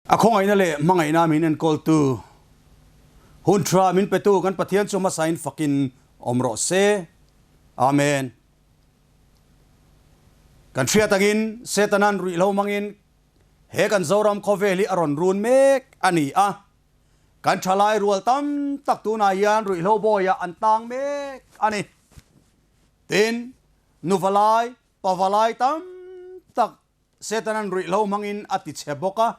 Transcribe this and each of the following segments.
A khawngaihna leh hmangaihna min enkawltu, hun tha min petu kan Pathian chu hmasain fakin awm rawh se. Amen. Kan hriat angin Setanan ruihhlo hmangin he kan Zoram khawvel hi a rawn run mek a ni a. Kan thalai rual tam tak tunah hian ruihhlo bawiah an tang mek a ni. Tin, nuvalai, pavalai tam tak Setanan ruihhlo hmangin a ti chhe bawk a,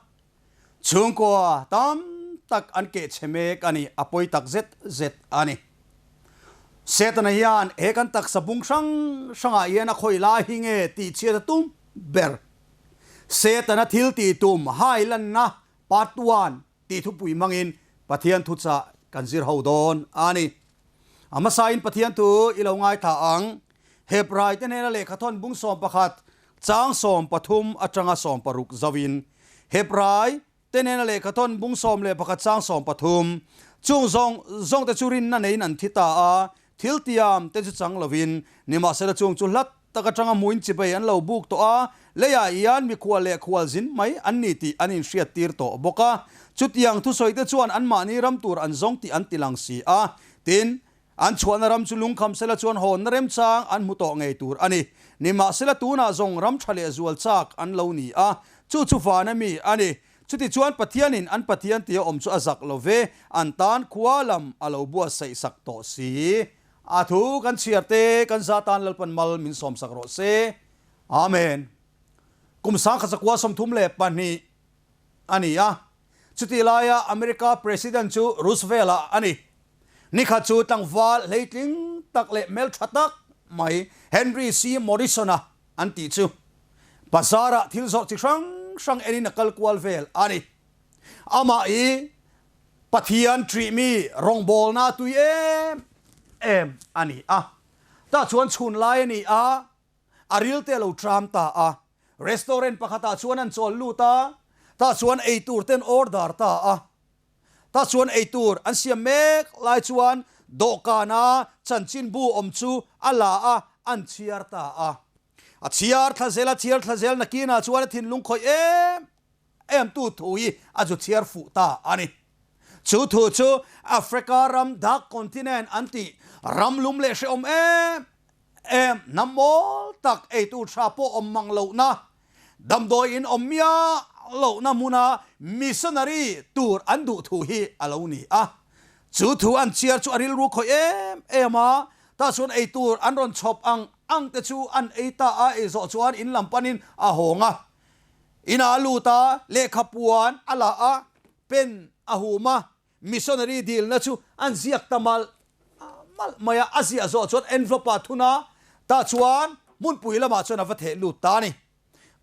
chhungkua tam tak an keh chhe mek a ni, a pawi tak zet zet a ni. Setana hian he kan taksa bung hrang hrangah hian a khawi lai hi nge tih chhiat a tum ber? Setana thil tih tum hai lanna part one tih thupui hmangin Pathian thuchah kan zir ho dawn a ni. A hmasain Pathian thu i lo ngaithla ang. Hebrai te hnena lehkhathawn bung 11, chang 13 atanga 16 zauhin, Hebrai te hnena lehkhathawn bung 11 chang 13, Chung zawng zawng te chu rinna neiin an thi ta a, thil tiam te chu chang lovin, nimahsela chung chu hlat tak atanga hmuin chibei an lo buk tawh a, leiah hian mikhual leh khual zin mai an ni tih an inhriat tir tawh bawk a. Chutiang thusawi te chuan anmahni ram tur an zawng tih an ti lang si a, tin, An chhuahna ram chu lungkham sela chuan hawnna remchang an hmu tawh ngei tur a ni. Nimahsela tunah zawng ram tha leh zual chak an lo ni a, chu chu vana mi a ni. Chutichuan Pathianin an Pathian tia awm chu a zak lo ve, an tan khua lam a lo buatsaih sak tawh si. A thu kan chhiar te kan za tan Lalpan mal min sawmsak rawh se. Amen. Kum 1932 a ni a, chutih laia America President chu Roosevelt-a a ni. Nikhat chu tlangval hleitling tak leh hmeltha tak mai Henry C. Morrison-a an tih chu bazar-ah thil zawrh chi hrang hrang enin a kal kual vel a ni. Amah hi Pathian ṭihmi rawngbawlna tui em em a ni a. Tah chuan chhun lai a ni a, a ril te a lo ṭam ta a. Restaurant pakhatah chuan an chawl lut a, tah chuan eitur ten order ta a. Tah chuan eitur an siam mek lai chuan dawhkana chanchinbu awm chu a la a, an chhiar ta a. A chhiar thla zel a chhiar thla zel nakinah chuan a thinlung khawih em em tu thu hi a zu chhiar fuh ta a ni. Chu thu chu Africa ram Dark Continent an tih ram lum leh hrehawm em em hnam mawl tak eitur tha pawh awm mang lohna Damdawi in awm miah lohna hmuna missionary tur an duh thu hi a lo ni a. Chu thu an chhiar chu a rilru khawih em em a, tah chuan ei tur an rawn chhawp ang ang te chu an ei ta a, ei zawh chuan in lam panin a hawng a. Inah a lut a, lehkha puan a la a, pen a hum a, Missionary dilna chu an ziak ta malh malh mai a, a ziah zawh chuan envelope ah thun a, tah chuan hmunpui lamah chuan a va theh lut ta a ni.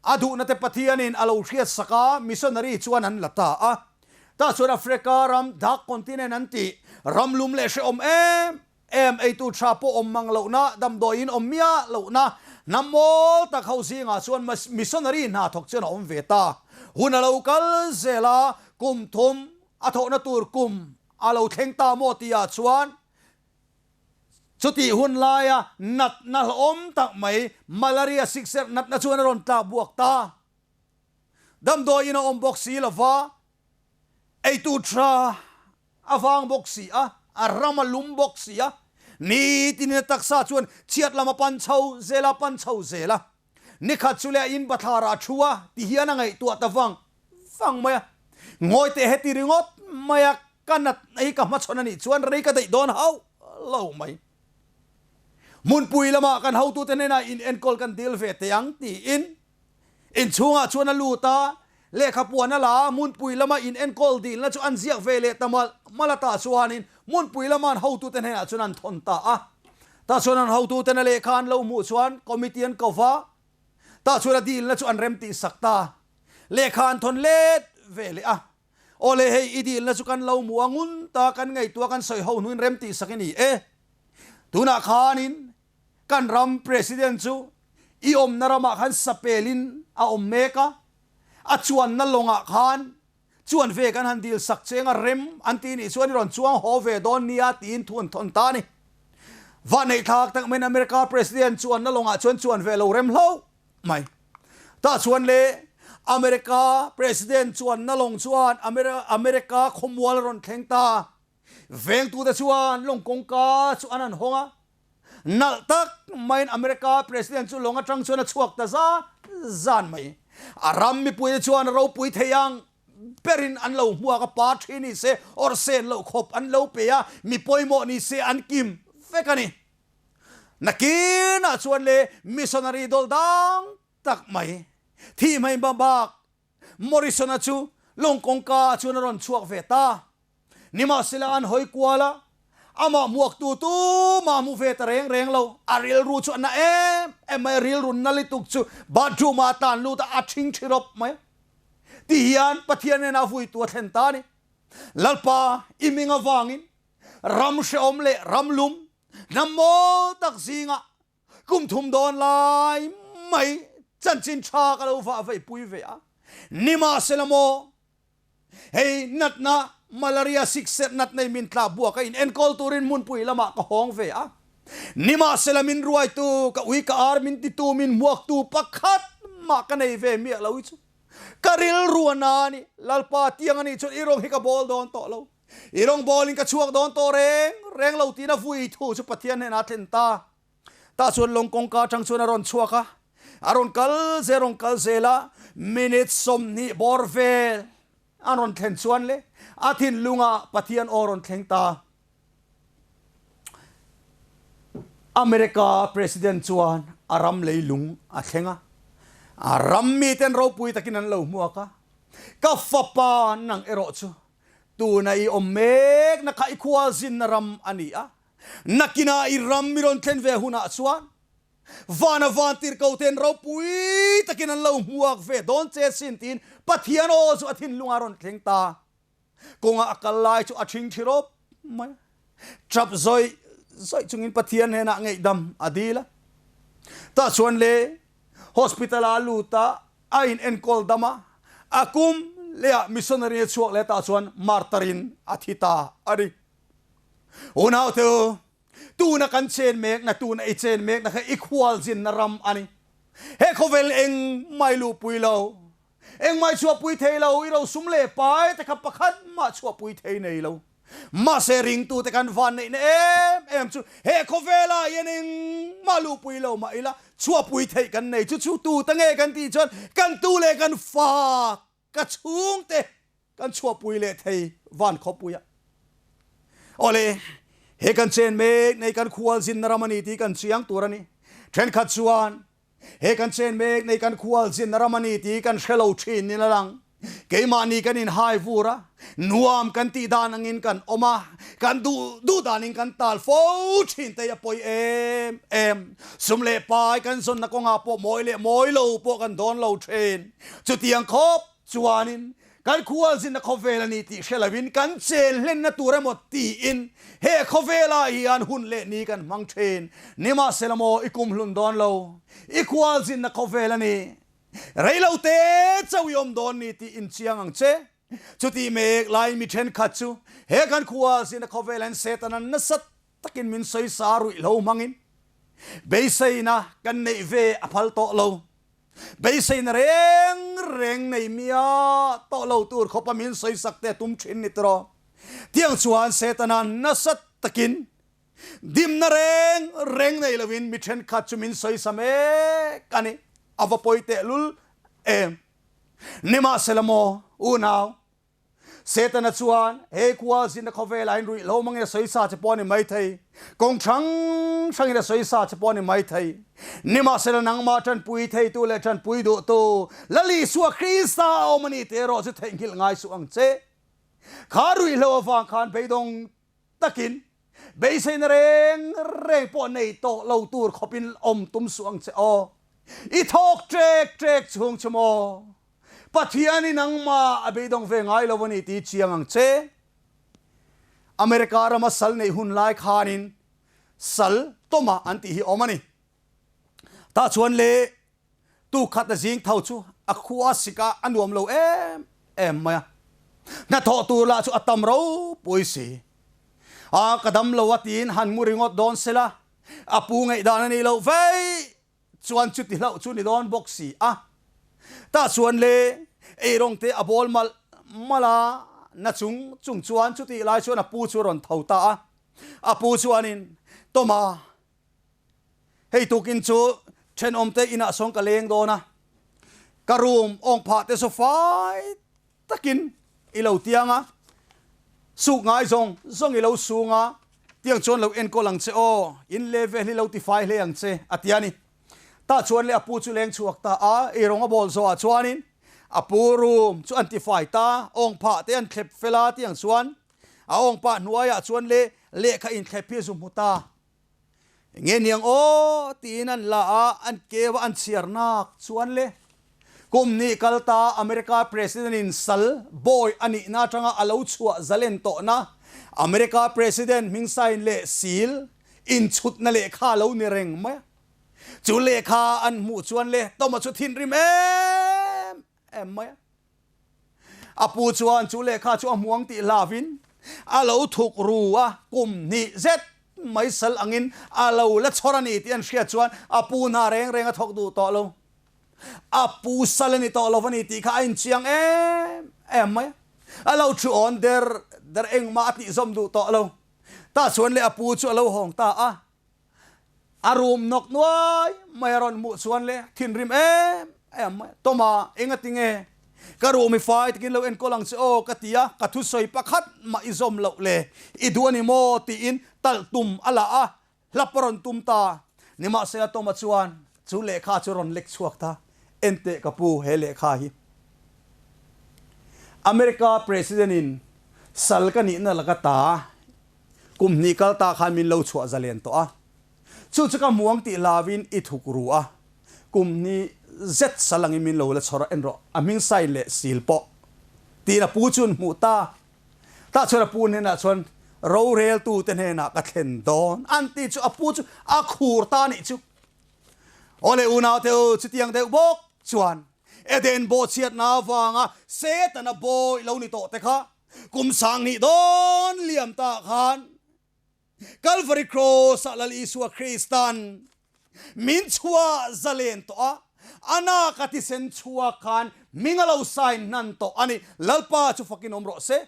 A duhna te Pathianin a lo hriat sak a, missionary chuan an la ta a. Tah chuan Africa ram Dark Continent an tih ram lum leh hrehawm em em, eitu tha pawh awm mang lohna, damdawiin awm miah lohna, hnam mawl tak ho zingah chuan missionary hna thawk chuan a awm ve ta. Hun a lo kal zel a, kum thum A thawhna tur kum a lo thleng ta maw tihah chuan chutih hun laia natna hlauhawm tak mai malaria sikserh natna chuan a rawn tlak buak ta. Damdawiin a awm bawk si lova, eitur tha a vang bawk si a, a ram a lum bawk si a, nitinin a taksa chuan chhiat lam a pan chho zel a, pan chho zel a. Nikhat chu leh a in bathlar ah a thu a, ti hian a ngaihtuah ta vang vang mai a. Ngawi teh heti ringawt mai a, ka natna hi ka hmachhawn a nih chuan rei ka daih dawn hauh lo mai. Hmunpui lamah kan hotute hnenah in enkawl kan dil ve teh ang tiin inchhungah chuan a lut a, lehkha puan a la a, hmunpui lama in enkawl dilna chu an ziak ve leh ta malh malh a, tah chuanin hmunpui lama an hotute hnenah chuan an thawn ta a. Tah chuan an hotuten a lehkha an lo hmuh chuan committee an ko va, tah chuan a dilna chu an rem tih sak ta. Lehkha an thawn let ve leh a, Aw le hei i dilna chu kan lo hmu a, ngun ta kan ngaihtuah kan sawi ho hnuin rem tih sak i ni e. Tunah khanin kan ram president chu i awmna ramah khan sapelin a awm mek a, a chuanna lawngah khan Chuan ve kan han dil sak cheng a rem an ti nih chuan i rawn chuang haw ve dawn nia tiin thu an thawn ta a ni. Vahneih thlak tak maiin America President chuan na lawngah chuan chuan ve lo rem hlauh mai. Tah chuan le. America President chuan na lawng chuan America khawmual a rawn thleng ta. Vengtute chuan lawng kawngka chu an han hawng a. Nalh tak maiin America President chu lawng atang chuan a chhuak ta zan zan mai. A ram mipuite chuan a ropui thei ang berin an lo hmuak a, pa thi ni se or sen loh khawp an lo pe a, mi pawimawh ni se an kim vek a ni. Nakinah chuan le missionary dawl dang tak mai thi hmei bak Morrison-a chu lawng kawngka chuan a rawn chhuak ve ta. Nimahsela an hawi kual a, amah hmuaktu tumah hmu ve ta reng reng lo. A rilru chu a na em em mai, a rilru na lituk chu bathroom-ah a tan lut a, a thing thi rawp mai a. Ti hian Pathian hnenah a vuitu a thlen ta a ni. Lalpa, i ming avangin ram hrehawm leh ram lum, hnam mawl tak zingah Kum thum dawn lai mai chanchin tha ka lo vah vei pui ve a, nimahsela maw hei natna malaria sikserh nat nei min tla buak a in enkawl turin hmunpui lamah ka hawng ve a, nimahsela min ruaitu ka ui ka ar min titu min hmuaktu pakhat mah ka nei ve miah lo hi chu ka rilru a na a ni, Lalpa tiang a nih chuan i rawng hi ka bawl dawn tawh lo, i rawng bawlin ka chhuak dawn tawh reng reng lo tiin a vui thu chu Pathian hnenah a thlen ta. Tah chuan lawng kawngka atang chuan a rawn chhuak a, a rawn kal zel rawn kal zel a, minute 20 bawr vel an rawn thlen chuan le a thinlungah Pathian aw rawn thleng ta. America President chuan a ram leilung a thleng a, a ram miten ropui takin an lo hmuak a, Ka fapa nang erawh chu tuna i awm mekna kha i khualzinna ram a ni a, Nakinah i ram i rawn thlen ve hunah chuan vana vantirhkote'n ropui takin an lo hmuak ve dawn che sin tiin Pathian aw chu a thinlungah a rawn thleng ta. Kawngah a kal lai chu a ṭhing ṭhi rawp mai a. Ṭap zawih zawih chungin Pathian hnenah ngaihdam a dil a. Tah chuan le hospital-ah a lut a, a in enkawl dam a, a kum lehah missionary a chhuak leh tah chuan martar-in a thi ta a ni. Unau te u, tuna kan chen mekna, tuna i chen mekna kha i khualzinna ram a ni. He khawvel engmah i luhpui lo, engmah i chhuahpui thei lo, i rosum leh pai te kha pakhat mah chhuahpui thei nei lo. Mahse ringtute kan van neihna em em chu he khawvelah hian engmah luhpui lo mah ila chhuahpui theih kan nei. Chu chu tu ta nge kan tih chuan kan tu leh kan fa ka chhungte Kan chhuahpui leh thei van khawpuia. Awle, he kan chen mek nei kan khualzinna ram a ni tih kan chiang tur a ni. Thenkhat chuan, he kan chen mek nei kan khualzinna ram a ni tih kan hre lo thin nin a lang. Keimahni kan inhai vur a, nuam kan tih dan angin kan awm a, kan duh duh danin kan tal fo thin te hi a pawi em em. Sum leh pai kan zawnna kawngah pawh mawi leh mawi lo pawh kan dawn lo thin. Chutiang khawp chuanin Kan khualzinna khawvel a ni tih hre loin kan chen hlenna tur emaw tiin he khawvelah hian hun leh ni kan hmang thin. Nimahsela maw i kum hlun dawn lo, i khualzinna khawvel a ni. Reilo te chauh i awm dawn ni tih inchiang ang che. Chutih mek laiin mi thenkhat chu he kan khualzinna khawvel an Setana nasa takin min sawisa ruihhlo hmangin beiseina kan neih ve a phal tawh lo. Beiseina reng reng nei mia tawh lo tur khawpa min sawisak te a tum thin ni tiraw? Tiang chuan Setana nasa takin dimna reng reng nei loin mi thenkhat chu min sawisa mek a ni. A va pawi tehlul em! Nimahsela maw, unau, Setana chuan, Hei khua zinna khawvelah in ruihhlo mangin a sawisa che pawh a ni maithei, kawng hrang hrangin a sawisa che pawh a ni maithei. Nimahsela nangmah tanpui theitu leh tanpui duhtu Lal Isua Krista a awm a ni tih erawh chu theihnghilh ngai suh ang che. Kha ruihhlo avang khan beidawng takin beiseina reng reng pawh nei tawh lo tur khawpin awm tum suh ang che aw. I thawk ṭek ṭek chhung chu maw? Pathian i nangmah a beidawng ve ngai lo a ni tih chiang ang che. America rama sal neih hun lai khanin sal tawma an tih hi awm a ni. Tah chuan le tu khat a zing tho chu a khua sik a, a nuam lo em em mai a. Hnathawh tur lah chu a tam ropui si. A ka dam lo a tiin han mu ringawt dawn sela, a pu ngaihdan a nih loh vei. Chuan chuti hlauh chu ni dawn bawk si a. Tah chuan le eirawng te a bawl malh malh a, na chung chung chuan chutih lai chuan a pu chu a rawn tho ta a. A pu chuanin, Toma, hei tukin chu thenawmte inah sawn ka leng dawn a, ka room awng phah te saw fai takin i lo tiang a, suk ngai zawng zawng i lo sung a, tiang chuan lo enkawl ang che aw, in le vel hi lo tifai hle ang che, a ti a ni. Tah chuan le a pu chu leng chhuak ta a, eirawng a bawl zawhah chuanin a pu room chu an tifai ta, awng phah te an thlep fel a, tiang chuan a awng pah hnuaiah chuan le lehkha inthlep hi a zu hmu ta. Nge niang aw tiin an la a, an keu a, an chhiar nak chuan le kum hnih kal ta America President in sal bawi a nihna atanga a lo chhuah zalen tawhna America President hming sign leh seal inchhutna lehkha a lo ni reng mai a. Chu lehkha an hmuh chuan le Toma chu thinrim em em mai a. A pu chuan chu lehkha chu a hmuang tih hlavin a lo thuk ru a, kum hnih zet mai sal angin a lo la chhawr a ni tih an hriat chuan a pu hna reng reng a thawk duh tawh lo. A pu sal a ni tawh lo a ni tih kha a inchiang em em mai a. A lo thu awn der der engmah a tihzawm duh tawh lo. Tah chuan leh a pu chu a lo hawng ta a. A rum nawk nuai mai a rawn hmuh chuan le thinrim em em mai a, Toma, enga tinge ka rum i fai takin lo enkawl ang che aw ka ti a, ka thusawi pakhat mah i zawm loh le, i duh a ni maw tiin talh tum a la a, hlap a rawn tum ta. Nimahsela Toma chuan chu lehkha chu rawn lek chhuak ta, Enteh ka pu he lehkha hi America President in sal ka nihna laka ta, Kum hnih kal ta khan min lo chhuah zalen tawh a, chu chu ka hmuang tih hlauin i thuk ru a, kum hnih zet sal angin min lo la chhawr a, en rawh, a hming sign leh sil pawh tiin a pu chuan hmuh ta. Tah chuan a pu hnenah chuan roreltute hnenah ka thlen dawn an tih chu a pu chu a khur ta nih chu. Awle unaute u, chutiang deuh bawk chuan Eden bawhchhiatna avanga Setana bawi lo ni tawh te kha Kum 2000 dawn liam tah khan Calvary Cross ah Lal Isua Kristan min chhuah zalen tawh a, a nak a thisen chhuak khan hming a lo sign hnan tawh a ni. Lalpa chu fakin awm rawh se.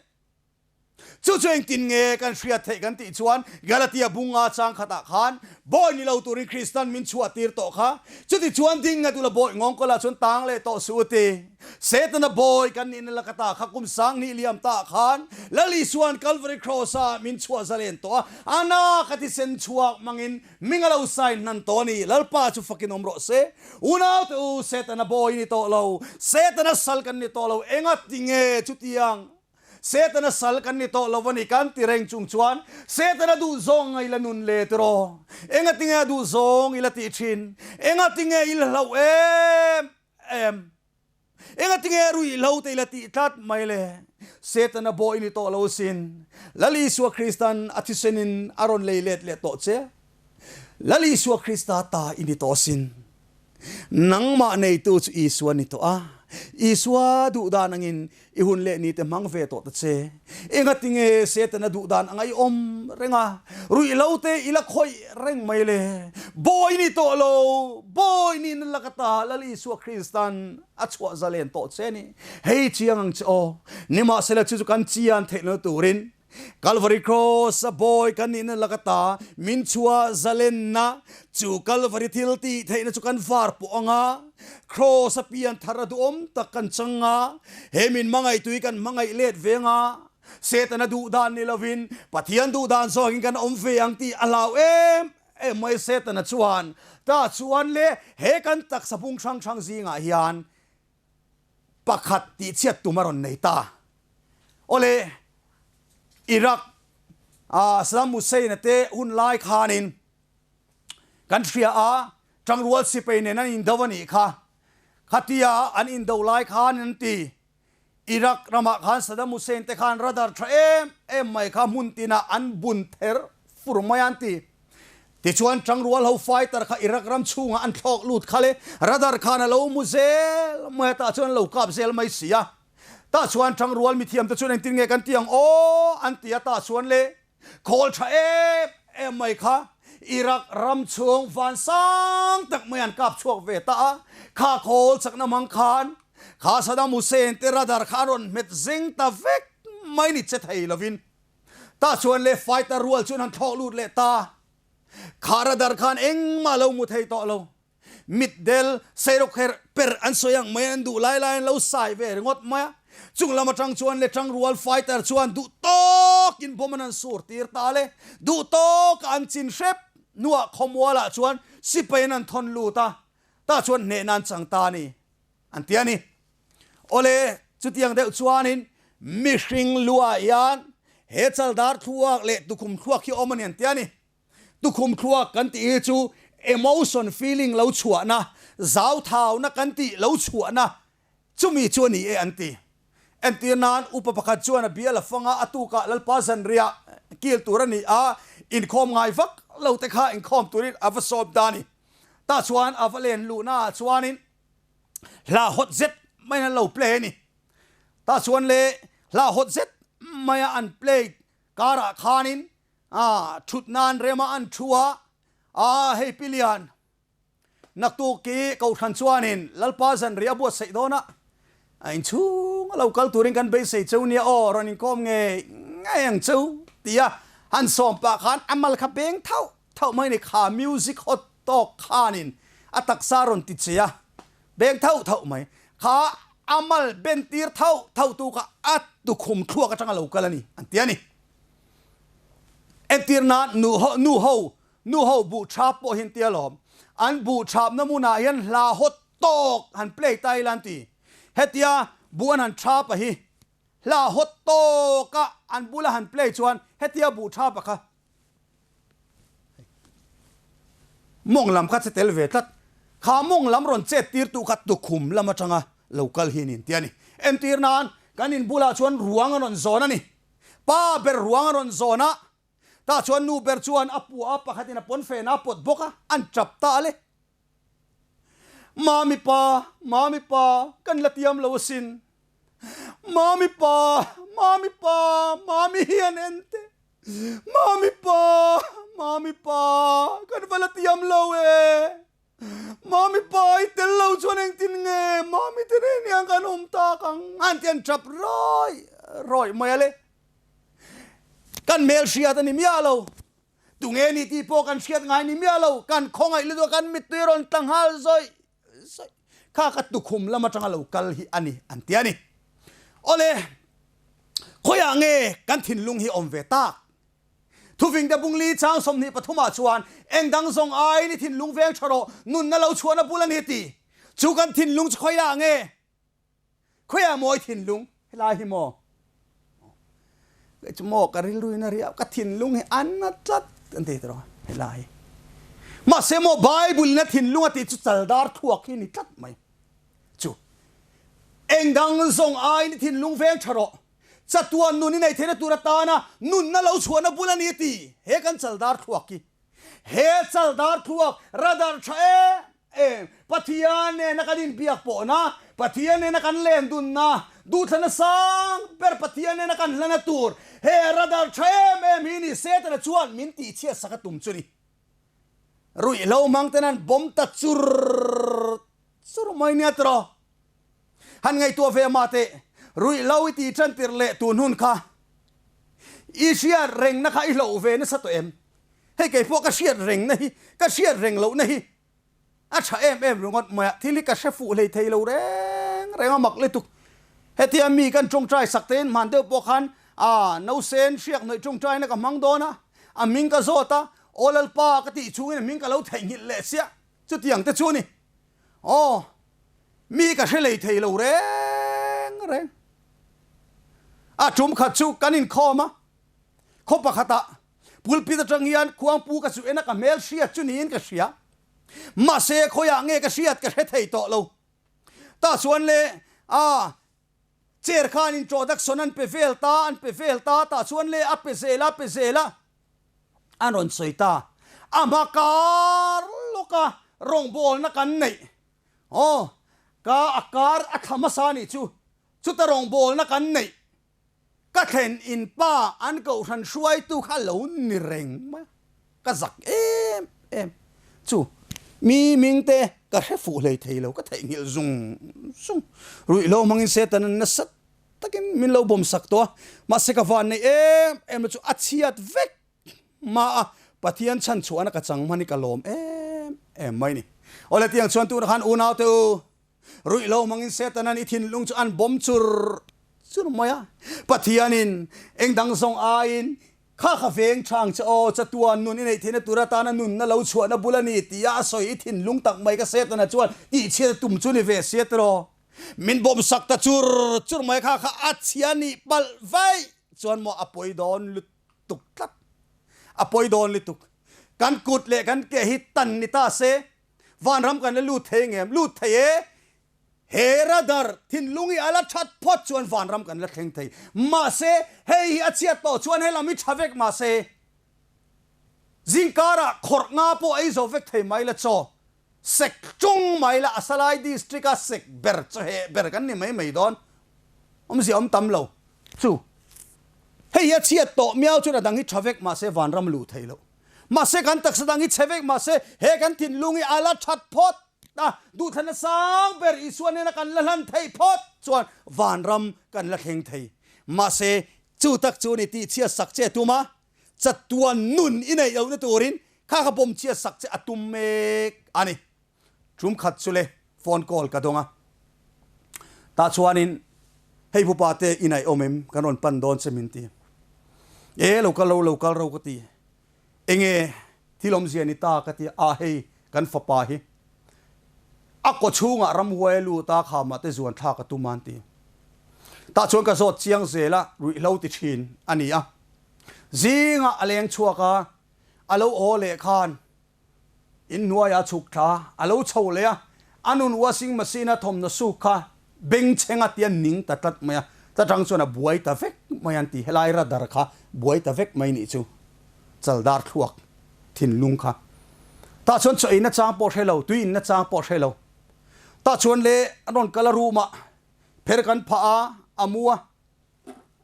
Chu chu engtin nge kan hriat theih kan tih chuan Galatia bunga chang khatah khan Bawi ni lo turin Kristan min chhuah tir tawh kha. Chuti chuan ding ngat ula bawi ngawngkawlah chuan tang leh tawh suh u ti. Setana bawi kan nihna lakata kha kum 2000 liam tah khan Lal Isua'n Calvary Cross-ah min chhuah zalen tawh a, a na ka thisen chhuak hmangin ming a lo sign hnan tawh a ni. Lalpa chu fakin awm rawh se. Unaute u, Setana bawi ni tawh lo, Setana sal kan ni tawh lo, engati nge chutiang Setana sal kan ni tawh lo a ni kan ti reng chung chuan Setana duhzawng a ila nun le tiraw? Engati nge a duhzawng ila tih thin? Engati nge ila hlauh em em? Engati nge ruihhlo te ila tih tlat mai le? Setana bawi ni tawh lo sin. Lal Isua Kristan a thisenin a rawn lei let leh tawh che. Lal Isua Krista ta i ni tawh sin. Nangmah neitu chu Isua ni tawh a, Isua duhdan angin i hun leh nite hmang ve tawh ta che. Engatinge Setana duhdan anga i awm reng a, ruihlo te i la khawih reng mai le? Bawi ni tawh lo, bawi ni na laka ta Lal Isua Kristan a chhuah zalen tawh che ni. Hei chiang ang che aw, nimahsela chu chu kan chian theihna turin Calvary Cross a bawi kan nihna laka ta min chhuah zalenna chu Calvary thil tih theihna chu kan var pawh ang a, Cross a pian thar a duhawm tak kan chang a, he min hmangaih tui kan hmangaih let ve ang a, Setana duh dan ni lovin Pathian duh dan zawkin kan awm ve ang tih a hlau em em mai Setana chuan ta chuan le he kan taksa bung hrang hrang zingah hian pakhat tih chhiat tum a rawn nei ta. Awle, Iraq ah Saddam Hussein a te hun lai khanin kan hria a, tangrual sipai nen an indo a nih kha. Khatia an indo lai khan an ti, Iraq ramah khan Saddam Hussein te khan radar tha em em mai kha hmun tinah an bun ther fur mai a an ti. Tichuan tangrual ho fighter kha Iraq ram chhungah an thlawk lut kha le, radar khan a lo mu zel mai a, tah chuan an lo kap zel mai si a. Tah chuan tangrual mithiam te chuan engtin nge kan ti ang aw an ti a, tah chuan le khawl tha em em mai kha. Iraq ram chhung van sang tak mai an kap chhuak ve ta a, kha khawl chakna hmang khan kha Saddam Hussein te radar kha an rawn hmet zeng ta vek mai ni che thei lovin. Tah chuan le fighter rual chuan han thlawh lut leh ta. Kha radar khan engmah lo mu thei tawh lo. Mitdel, seirawkher per an sawi ang mai an duh lai lai an lo sai ve ringawt mai a. Chung lam atang chuan le tangrual fighter chuan duh tawkin bomb an han sur tir ta le. Duh tawka an chin hrep hnuah khawmualah chuan sipai an han thawn lut a, tah chuan hnehna an chang ta a ni an ti a ni. Awle, chutiang deuh chuanin mihring luah hian he chaldar thluak leh tukhum thluak hi awm a ni an ti a ni. Tukhum thluak kan tih hi chu emotion feeling lo chhuahna, zauthauna kan tih lo chhuahna chumi chu a ni e an ti. Entir nan upa pakhat chuan a bial a fang a, a tukah Lalpa zanriah kil tur a ni a, inkhawm ngai vak lo te kha inkhawm turin a va sawp ta a ni. Tah chuan a va len luhna ah chuanin hla hawt zet maiin an lo play a ni. Tah chuan le hla hawt zet maia an play karah khanin A thut nan rema an thu a, A hei pi Lian, naktuk ki Kohhran chuanin Lalpa zanriah a buatsaih dawn a, a inchhung a lo kal turin kan beisei cheu nia aw, rawn inkawm ngei ngei ang cheu tia han sawm pah khan a mal kha beng thauh thauh mai ni, kha music hot tawk khanin a taksa rawn ti che a, beng thauh thauh mai, kha a mal ben tir thauh thauh tu kha a tukhum thluak atanga lo kal a ni an ti a ni. Entir nan nu ho nu ho nu ho buh thap pawh hi an tia lawm. An buh thapna hmunah hian hla hawt tawk han play ta ila an ti. Hetia buh an han thap a hi hla hawt tawka an bula han play chuan hetia buh thap a kha mawng lam kha che tel ve tlat. Kha mawng lam rawn chet tirtu kha tukhum lam atanga lo kal hi a ni an ti a ni. Entir nan kan in bulah chuan ruang an rawn zawn a ni. Pa ber ruang a rawn zawn a, tah chuan nu ber chuan a pua a, pakhatin a pawn fen a, a pawt bawk a, an tap ta le. Mami pa, mami pa, kan la tiam lo asin. Mami pa, mami pa, mami hian en teh. Mami pa, mami pa, kan va la tiam lo e. Mami pa i tel lo chuan engtin nge Mami te nen hian kan awm tak ang an ti an tap rawih rawih mai a le. Kan hmel hriat a ni miah lo, tunge ni tih pawh kan hriat ngai ni miah lo, kan khawngaih lutuk a kan mittui a rawn tla nghal zawih zawih. Kha ka tukhum lam atanga lo kal hi a ni an ti a ni. Awle, khawiah nge kan thinlung hi awm ve tak? Thuvingte bungli chang 23 ah chuan eng dang zawng aiin i thinlung veng tha rawh, nunna lo chhuahna bul a ni ti. Chu kan thinlung chu khawiah nge? Khawiah maw i thinlung? Helai hi maw? Kei chu maw ka rilruin a riau, ka thinlung hi a na tlat an ti tawh helai hi. Mahse maw Bible in a thinlung a tih chu chaldar thuak hi a ni tlat mai. Chu eng dang zawng aiin i thinlung veng tha rawh, Chatuan nun i nei theihna tur atana nunna lo chhuahna bul a ni ti he kan chaldar thluak hi. He chaldar thluak radar tha em em, Pathian nena kan inbiak pawhna, Pathian nena kan len dunna, duhthlana sang ber Pathian nena kan hlana tur he radar tha em em hi ni Setana chuan min tihchhiat sak a tum chu ni. Ruihhlo hmang ten an bawm ta chur chur mai nia tiraw. Han ngaihtuah ve mah teh, ruihhlo i tih tan tirh leh tun hun kha i hriat rengna kha i hloh ve nasa tawh em? Hei kei pawh ka hriat rengna hi, ka hriat reng lohna hi a tha em em ringawt mai a, thil hi ka hre fuh hlei thei lo reng reng a mak lutuk. Hetia mi kan tawngtai sak tein hman deuh pawh khan a nausen hriak hnawih tawngtaina ka hmang dawn a, a hming ka zawt a, Aw Lalpa ka tih chungin a hming ka lo theihnghilh leh chiah, chutiang te chu a ni. Aw, mi ka hre lei thei lo reng reng. A tum khat chu kan inkhawm a, khaw pakhatah pulpit atang hian khuangpu ka chu en a, ka hmel hriat chu niin ka hria. Mahse khawiah nge ka hriat ka hre thei tawh lo. Tah chuan le, a chair khan introduction an pe vel ta, an pe vel ta, tah chuan le a pe zel a, a pe zel a. An rawn sawi ta. A hma kar lawka rawngbawlna kan neih. Aw, ka a kar a thla hmasa nih chu. Chuta rawngbawlna kan neih. Ka thlen in pa an kohhran hruaitu kha lo ni reng mai a. Ka zak em em chu mi ming te ka hre fuh hlei thei lo, ka theihnghilh zung zung. Ruihhlo hmangin Satan an nasa takin min lo bawm sak tawh a, mahse ka van nei em em na chu a chhiat vek hma a, Pathian chhan chhuahna ka chang hman hi ka lawm em em mai ni. Awle tiang chuan tunah khan unau te u, ruihhlo hmangin Satan an i thinlung chu an bawm chur chur mai a, Pathianin engdang zawng aiin Kha kha veng chang che aw, chatuan nun i neih theihna tur atana nunna lo chhuahna bul a ni tia a sawi i thinlung tak mai ka Setana chuan tihchhiat a tum chu ni ve sia tiraw. Min bawm sak ta chur chur mai kha kha a chhia nih palh vaih chuan maw a pawi dawn lutuk tlat. A pawi dawn lutuk. Kan kut leh kan ke hi tan ni ta se vanram kan la lut thei ngem? Lut thei e. He radar thinlung hi a la that phawt chuan vanram kan la thleng thei. Mahse, hei hi a chhiat tawh chuan helam hi tha vek mahse, zingkarah khawrh nga pawh ei zo vek thei mai la chaw sek tung mai la Asalai district a sek ber chaw heh ber kan ni mai mai dawn. Awmzia awm tam lo chu. Hei hi a chhiat tawh miau chuan a dang hi tha vek mahse vanram luh theih loh. Mahse kan taksa dang hi chhe vek mahse he kan thinlung hi a la that phawt. A duhthlanna sang ber Isua nena kan la hlan theih phawt chuan vanram kan la thleng thei. Mahse, chu tak chu ni tih chhiat sak che a tum a, chatuan nun i neih lohna turin kha kha bawm chhiat sak che a tum mek a ni. Tum khat chu le phone call ka dawng a, tah chuanin hei pupa te i naih awm em kan rawn pan dawn che min ti. E lo kal ro lo kal ro ka ti. Enge thil awmzia ni ta ka ti a, hei kan fapa hi a kaw chhungah ramhuai a lut a, khamah te zuan thlak a tum a an ti. Tah chuan ka zawt chiang zel a, ruihhlo ti thin a ni a. Zingah a leng chhuak a, a lo aw leh khan Inhnuaiah a chhuk thla, a lo chho leh a, a nun washing machine a thawmhnaw suk kha bengchheng a tia ning ta tlat mai a, ta tang chuan a buai ta vek mai a an ti, helai radar kha buai ta vek mai nih chu chaldar thluak thinlung kha. Tah chuan chaw ei nachang pawh hre lo, tui in nachang pawh hre lo. Tah chuan le an rawn kal a room ah pher kan phah a, a mu a.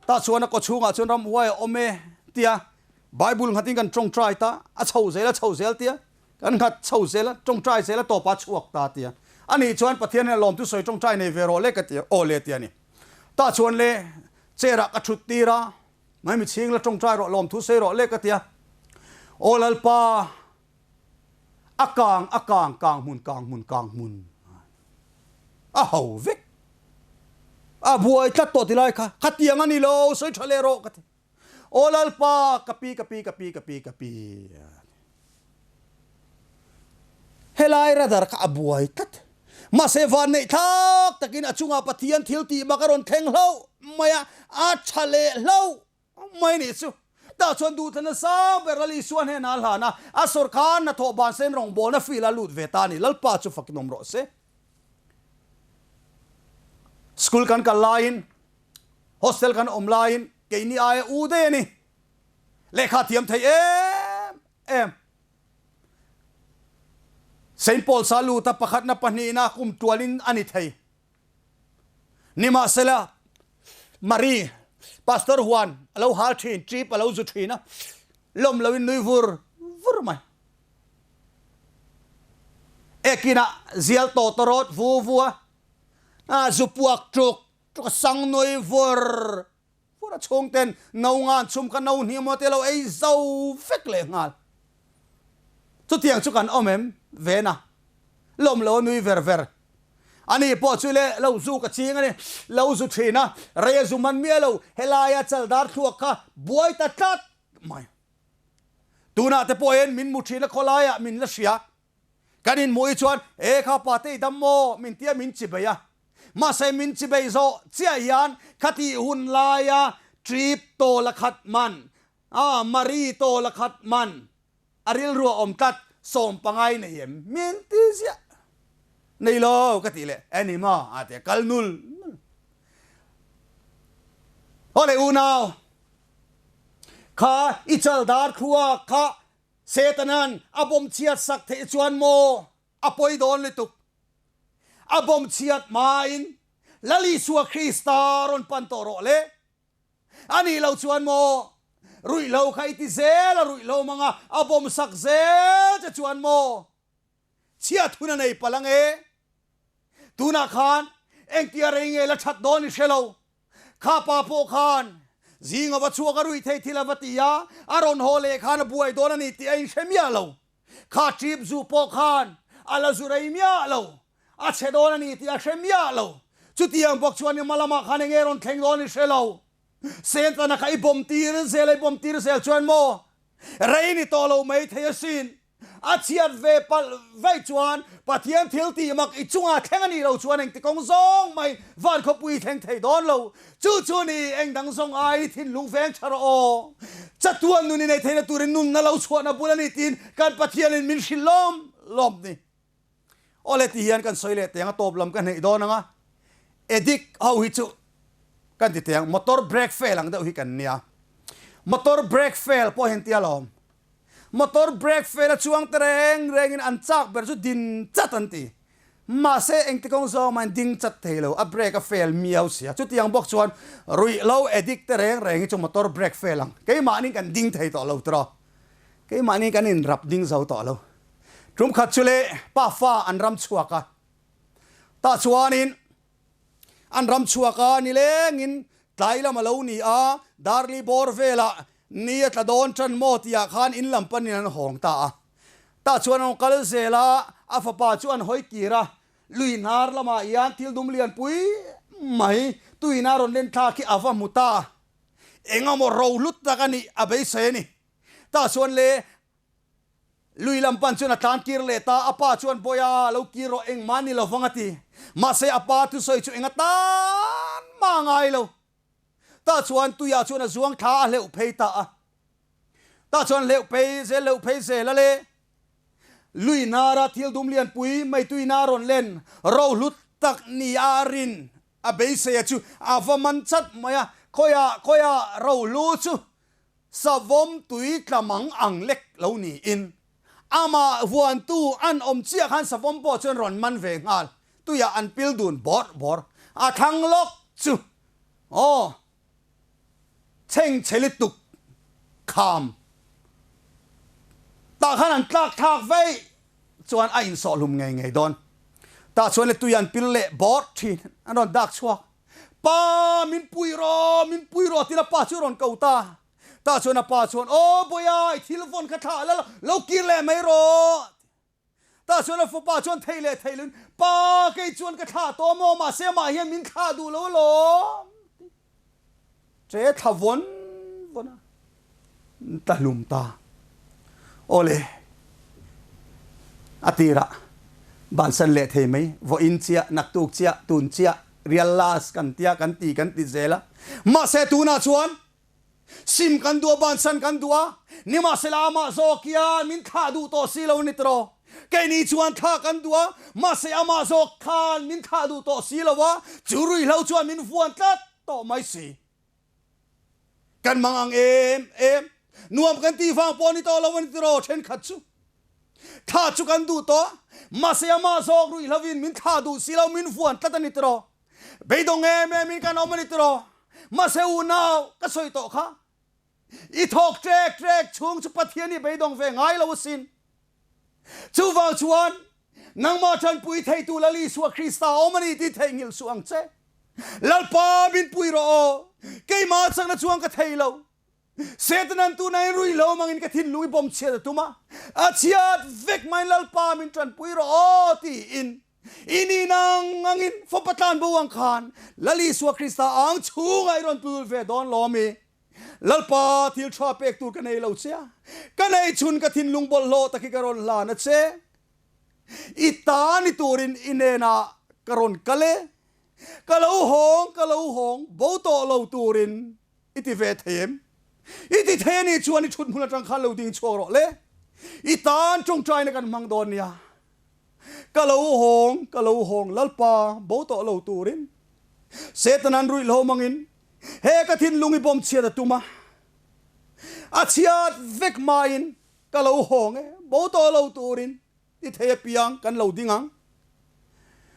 Tah chuan a kawchhungah chuan ramhuai a awm e tia Bible nghatin kan tawngtai ta, a chho zel a chho zel tia kan nghat chho zel a, tawngtai zel a tawpah a chhuak ta tia. Ani chuan Pathian hian lawmtu sawi tawngtai nei ve rawh le ka ti a, aw le tia ni. Tah chuan le chair ah ka thut tir a, mai mi chhing la tawngtai rawh lawmthu sawi rawh le ka ti a, aw Lalpa A kang, a kang, kang hmun, kang hmun, kang hmun. A ho vek. A buai tlat tawh ti lai kha, khatiang a ni lo, sawi tha leh rawh ka ti. Aw Lalpa, ka pi, ka pi, ka pi, ka pi, ka pi. Helai radar kha a buai tlat. Mahse van neih thlak takin a chungah Pathian thil tih bak a rawn thleng hlauh mai a, a tha leh hlauh Mai nih chu. Tah chuan duhthlanna sang ber Lal Isua hnenah a hlan a, a sawrkar hnathawh ban sen rawngbawlna field a lut ve ta a ni. Lalpa chu fakin awm rawh se. School kan kal laiin, hostel kan awm laiin keini aia u daih a ni. Lehkha thiam thei em em. Saint Paul's a lut a, pakhatna pahnihna kum tualin a ni thei. Nimahsela, Marie, Pastor huan a lo hal thin, trip a lo zu thin a, lawm loin nui vur vur mai. Ekinah zial tawt a rawt vu vu a, a zu puak tuk tuk a sang nui vur vur a, chhungten no ngan chhum kha no hnih maw te lo ei zo vek leh nghal. Chutiang chu kan awm em? Vena lawm lo a nui ver ver. Ani pawh chu le lo zu ka ching a ni, lo zu thin a, rei a zu man miah lo, helaia chaldar thluak kha buai ta tlat mai. Tunah te pawh hian min mu thin a khawlaiah min la hria. Kan inhmuh hi chuan, E kha pa te i dam maw? min tia min chi bei a. Mahse min chi bei zawh chiah hian khatih hun laia trip tawla khat man, a Marie tawla khat man, A rilru a awm tlat, sawm pangai nei em? Min ti ziah. Nei lo ka tih leh, e ni maw? A ti a, kal nul nul. Aw le unau, kha i chal dar thluak kha Setanan a bawm chhiat sak theih chuan maw a pawi dawn lutuk. A bawm chhiat hmain Lal Isua Krista rawn pan tawh rawh le. A nih loh chuan maw? Ruihhlo kha i ti zel a, ruihhlo hmanga a bawm sak zel che chuan maw? Chhiat hun a nei palh ang e. Tunah khan engtia rei nge la that dawn i hre lo. Kha pa pawh khan zing a va chhuak a ruih thei thil a va ti a, a rawn haw leh khan a buai dawn a ni tih a inhre miah lo. Kha trip zu pawh khan a la zu rei miah lo. A chhe dawn a ni tih a hre miah lo. Chutiang bawk chuan i hma lamah khan enge rawn thleng dawn i hre lo. Sentana kha i bawm tir zel a, i bawm tir zel chuan maw rei ni tawh lo mai thei asin. A chhiat ve palh vaih chuan Pathian thil tih mak i chungah thleng a nih loh chuan engti kawng zawng mai van khawpui i thleng thei dawn lo. Chu chu ni eng dang zawng ai i thinlung veng tha rawh aw. Chatuan nun i nei theihna turin nunna lo chhuahna bul a ni tiin kan Pathianin min hrilh lawm lawm ni. Awle ti hian kan sawi leh teng a tawp lam ka hneih dawn ang a, addict ho hi chu kan ti teng motor brake fail ang deuh hi kan nia. Motor brake fail pawh hian tia lawm. Motor brake fail a chuang te reng rengin an chak ber chu din chat an ti. Mahse engti kawng zawng mahin ding chat thei lo, a brake a fail miau sia. Chutiang bawk chuan ruihhlo addict te reng reng hi chu motor brake fail ang. Keimahni kan ding thei tawh lo tiraw. Keimahni kan inrap ding zo tawh lo. Tum khat chu le pa fa an ram chhuak a, tah chuanin an ram chhuak a nilengin tlai lam a lo ni a, Darli bawr velah ni a tla dawn tan maw tihah khan in lam panin an hawng ta a. Tah chuan an kal zel a, a fapa chu an hawi kir a, lui hnar lamah hian thil dum lianpui mai tuina rawn len thlak hi a va hmu ta. Engemaw rohlut tak a nih a beisei a ni. Tah chuan le Lui lam pan chuan a tlan kir leh ta, a pa chuan Bawiha lo kir rawh engmah ni lovang a ti. Mahse a pa thusawi chu enga tan mah a ngai lo. Tah chuan tuiah chuan a zuang thla a hleuh phei ta a. Tah chuan hleuh phei zel hleuh phei zel a le. Lui hnara thil dum lianpui mai tuina a rawn len rohlut tak ni a a rin a beisei a chu a va man chat mai a, khawiah khawiah rohlu chu Savawm tui tla mang ang lek lo niin amah huantu an awm chiah khan savawm pawh chuan rawn man ve nghal. Tuiah an pil dun bawrh bawrh. A thlang lawk chu aw chheng chhe lutuk kham tah khan an tlak thlak veih chuan a insawhhlum ngei ngei dawn. Tah chuan le tui an pil leh bawrh thin an rawn dak chhuak. Pa, min pui rawh, min pui rawh tiin a pa chu a rawn ko ta. Tah chuan a pa chuan, Aw Bawiha, i thil vawn kha thlah la, lo kir leh mai rawh. Tah chuan a fapa chuan thei leh thei loin, Pa, kei chuan ka thlah tawh maw, mahse amah hian min thlah duh lo alawm. Che thla vawn vawn a, ta hlum ta. Awle, a tirah bansan leh thei mai, vawiin chiah, naktuk chiah, tun chiah, rial last kan tia kan ti kan ti zel a. Mahse tunah chuan sim kan duh a, bansan kan duh a, nimahsela amah zawk hian min thlah duh tawh si lo ni tiraw. Keini chuan thlah kan duh a, mahse amah zawk khan min thlah duh tawh si lo a, chu ruihhlo chuan min vuan tlat tawh mai si. Kan mang ang em em, nuam kan tih vang pawh ni tawh lo a ni tiraw thenkhat chu. Thlah chu kan duh tawh, mahse amah zawk ruihhlo in min thlah duh si lo, min vuan tlat a ni tiraw. Beidawng em em in kan awm a ni tiraw. Mahse unau ka sawi tawh kha, I thawk trek trek chhung chu Pathian hi beidawng ve ngai lo asin. Chuvang chuan nangmah tanpui theitu Lal Isua Krista awm a ni tih theihnghilh suh ang che. Lalpa min pui rawh aw, keimah chakna chuan ka thei lo. Setanan tuna in ruih lo mangin ka thinlung i bawm chhiat a tum a, a chhiat vek maiin Lalpa min tanpui rawh aw tiin I ni nang angin fapa tlan bo ang khan Lal Isua Krista ang chhungah i rawn tul ve dawn lawm i? Lalpa thil tha pek tur ka nei lo che a, ka nei chhun ka thinlung bawlhhlawh tak hi ka rawn hlan a che. I ta ni turin i hnenah ka rawn kal e. Ka lo hawng, ka lo hawng, bo tawh lo turin i ti ve thei em? I ti thei a nih chuan i thut hmun atang khan lo ding chhuak rawh le. I tan tawngtaina kan hmang dawn nia. Ka lo hawng, ka lo hawng, Lalpa, bo tawh lo turin. Setanan ruihhlo mangin he ka thinlung i bawm chhiat a tum a, a chhiat vek maiin ka lo hawng e, bo tawh lo turin i thei apiang kan lo ding ang.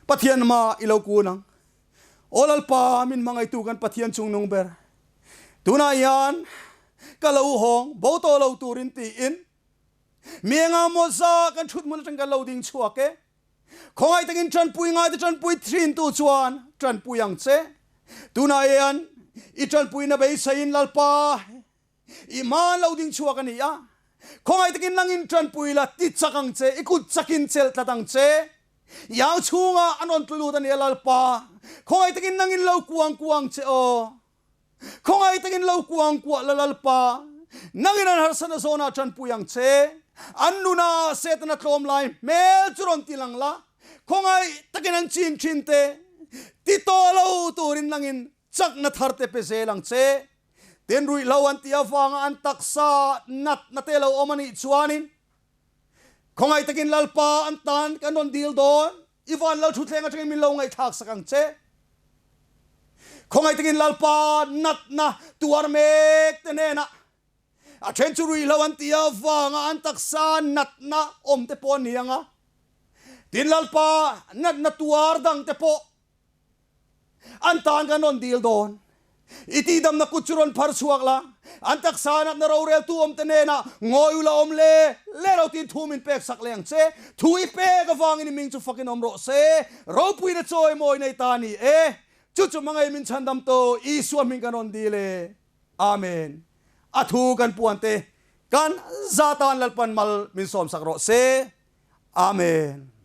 Pathian hma i lo kun ang. Aw Lalpa, min hmangaitu kan Pathian chungnung ber, tunah hian. Ka lo hawng bo tawh lo turin tiin mi enga maw za kan thut hmun atang kan lo ding chhuak e. Khawngaih takin tanpui ngaite tanpui thintu chuan tanpui ang che. Tunah hian i tanpuina beiseiin Lalpa i hma lo ding chhuak a ni a. Khawngaih takin nangin tanpui la ti chak ang che, i kut chakin chelh tlat ang che. Iang chhungah an rawn tlu lut a ni a Lalpa. Khawngaih takin nangin lo kuang kuang che aw. Khawngaih takin lo kuang kuah la Lalpa, nangin an harsatna zawnah tanpui ang che. An nuna Setana tlawm lai hmel chu rawn ti lang la, khawngaih takin an chin thin te ti tawh lo turin nangin chakna thar te pe zel ang che. Tin ruihhlo an tih avanga an taksa natna te lo awm a nih chuanin khawngaih takin Lalpa an tan kan rawn dil dawn. I van lo thutthleng atangin min lo ngaihthlak sak ang che. Khawngaih takin Lalpa natna tuar mek te hnenah a then chu ruihhlo an tih avanga an taksa natna awm te pawh a ni ang a. Tin Lalpa natna tuar dang te pawh An tan kan rawn dil dawn. I tihdamna kut chu rawn phar chhuak la, an taksa natna roreltu awmte hnenah ngawi ula awm le le lo tiin thu min pek sak leh ang che. Thu i pek avangin i ming chu fakin awm rawh se. Ropuina chawi mawi nei ta a ni e. Chu chu hmangei min chhandam tawh Isua hming kan rawn dil e. Amen. A thu kan puan te kan za tan Lalpan mal min sawmsak rawh se. Amen.